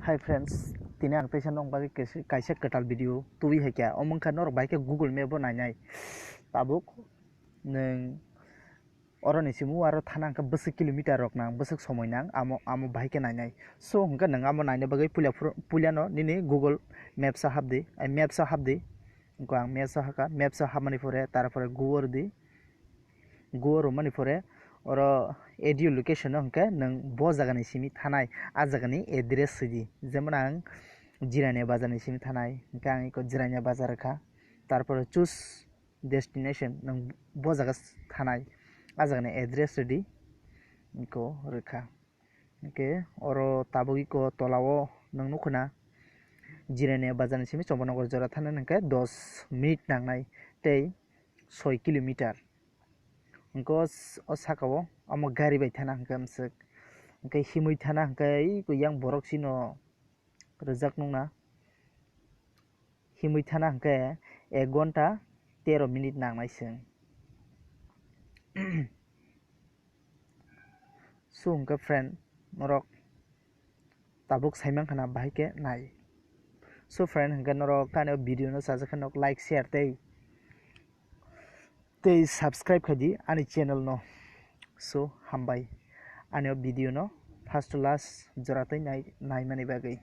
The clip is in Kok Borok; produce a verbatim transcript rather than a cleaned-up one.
Hi friends, tini ang teisa nok bagwi kaisa, kaisa kwtal video tubui hai kha. Omo wngkha norok bai khe Google Map o nainai. Tabuk nwng oro ni simi aro thana hwnkhe bwswk kilometer rok nang, bwswk somoi nang, amo, amo bai khe nainai. So hwnkhe nwng amo naina bagwi puila phuru-, puilano nini Google Maps o hapdi, ai Maps o hapdi. Wngkha ang Maps o hakha, Maps o hapmani pore, tarpore Google di. Go rwmani pore oro audio location o hwnkhe nwng bo jagani simi thanai, a jagani address sidi. Jemon ang Jirania bazarni simi thanai, hwnkhe ang eko Jirania bazar rwkha. Tarpore choose destination, nwng bo jaga s-, thanai, a jagani address rwdi, eko rwkha. Hwnkhe oro tabuk eko tolao nwng nukho na, Jirania bazarni simi Chompanogor jora thana hwnkhe dos minute nangnai tei soi kilometer. Hwnkhe o s-, o sakao omo gari bai thana hwnkhe amswk. Hwnkhe himwi thana hwnkhe eko yang borok chino rwjak nukna. Himwi thana hwnkhe ek gonta tero minute nangnai chwng. So hwnkhe friend, norok tabuk saimankha na bahai khe nai. So friend, hwnkhe norok ani o video no sajak khe nok like, share tei, tei subscribe khai di ani channel no. So hambai ani o video no first to last jora tei nai, naimani bagwi.